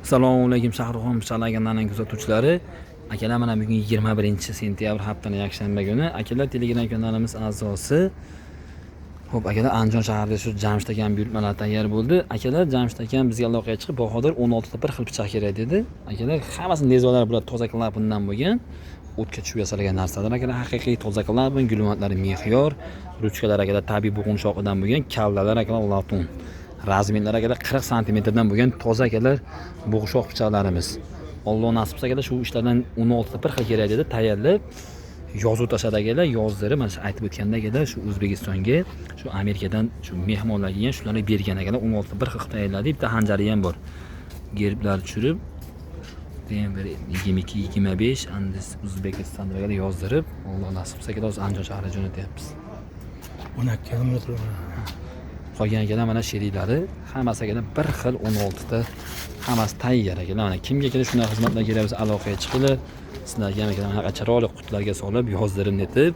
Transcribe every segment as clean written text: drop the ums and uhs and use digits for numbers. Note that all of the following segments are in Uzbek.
Assalomu alaykum Shahruxon pichoqlaganlarning kuzatuvchilari. Akalar, mana bugun 21 sentyabr, haftaning yakshanba kuni. Akalar, Telegram kanalimiz a'zosi. Xo'p, akalar, Andijon shahrida shu Jamshid akam buyurtmalar tayyor bo'ldi. Akalar, Jamshid akam bizga aloqaga chiqib, Bahodir 16 ta bir xil pichoq kerak dedi. Akalar, hammasi lezvalar bular toza klapandan bo'lgan. O'tga tushib yasalgan narsalar akalar, haqiqiy toza klapan, gulvantlari mexyor, ruchkalar akalar tabiiy bo'g'in shoxidan bo'lgan, kallalar akalar latun. Razmerlar akalar 40 santimetrdan bo'lgan toza akalar bo'g'ishoq pichoqlarimiz. Alloh nasib qilsa akalar shu ishlardan 16 ta bir xil kerak dedi, tayyorlab yozuv tashladi akalar, yozdirib mana shu aytib o'tganda akalar shu O'zbekistonga, shu Amerikadan shu mehmonlar kelgan, shularga bergan akalar 16 ta bir xil qilib tayyorladi. Bitta xanjari ham bor. Gerblar tushirib Denver 22 25 Andes O'zbekiston deb akalar yozdirib, Alloh nasib qilsa akalar hozir Andijon shahriga jo'natyapmiz. 12 kilometr. Qolgan akalar mana sheriklari hammasi akalar bir xil 16 ta hammasi tayyor akalar. Mana kimga kerak shunaqa xizmatlar kerak bo'lsa aloqaga chiqinglar. Sizlarga ham akalar anaqa chiroyli qutilarga solib yozdirib netib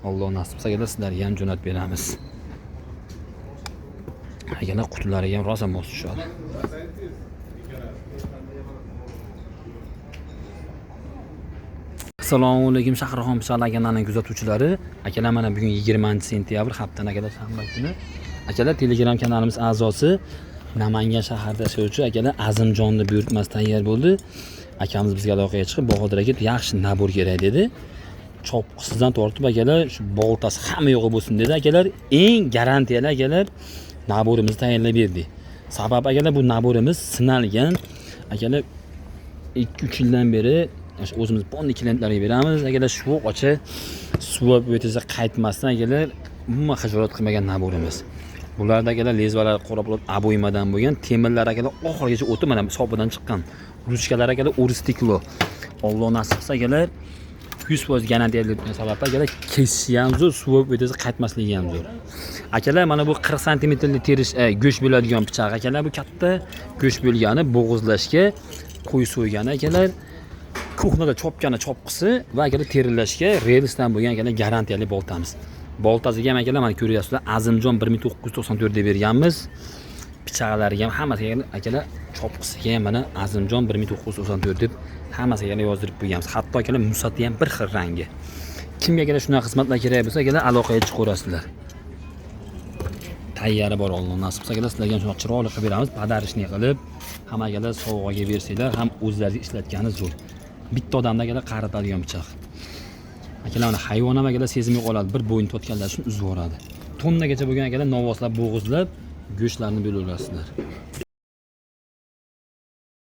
Alloh nasib qilsa akalar sizlarga ham jo'natib beramiz. Akalar qutilariga ham rosa mos tushadi. Assalomu alaykum Shahruxon pichoqlar kanalining kuzatuvchilari. Akalar, mana bugun 20 sentyabr, haftaning akalar shanba kuni. Akalar, Telegram kanalimiz a'zosi Namangan shahrida yashovchi akalar Azimjonni buyurtmasi tayyor bo'ldi. Akamiz bizga aloqaga chiqib, Bahodir aka yaxshi nabor kerak dedi. Chopqisidan tortib akalar shu boltasi hamma yo'g'i bo'lsin dedi akalar. Eng garantiyali akalar naborimizni tayyorlab berdik. Sabab akalar bu naborimiz sinalgan. Akalar 2-3 yildan beri o'sha o'zimiz bonni klientlarga beramiz. Akalar shu ocha suvab o'tsa qaytmasdan akalar umuman xijolat qilmagan naborimiz. Bularda akalar lezvalar qora bo'lib aboymadan bo'lgan, temirlar akalar oxirigacha o'tib mana sopidan chiqqan. Ruchkalar akalar o'ris steklo. Alloh nasib qilsa akalar 100% garantiya sababli akalar kesishi ham zo'r, suvab o'tsa qaytmasligi ham zo'r. Akalar mana bu 40 santimetrli terish go'sht bo'ladigan pichoq akalar, bu katta go'sht bo'lgani bo'g'izlashga, qo'y so'ygani akalar kuxnada chopgani chopqisi va akalar terilashga relsdan bo'lgan akalar garantiyali boltamiz. Boltasiga ham akalar mana ko'ryapsizlar, Azimjon 1994 deb berganmiz. Pichoqlariga ham hammasiga akalar chopqisiga ham mana Azimjon 1994 deb hammasiga akalar yozdirib qo'yganmiz. Hatto akalar musati ham bir xil rangi. Kimga akalar shunaqa xizmatlar kerak bo'lsa akalar aloqaga chiqaverasizlar. Tayyori bor, Alloh nasib qilsa akalar sizlarga ham shunaqa chiroyli qilib beramiz, подарочный qilib ham akalar sovg'aga bersanglar ham o'zlariga ishlatgani zo'r. Bitta odamda akalar qaritadigan pichoq. Akalar mana hayvon ham akalar sezimga qoladi, bir bo'yin tortganlar uchun uzib yuboradi. Tonnagacha bo'lgan akalar novvoslab bo'g'izlab go'shtlarni bo'laverasizlar.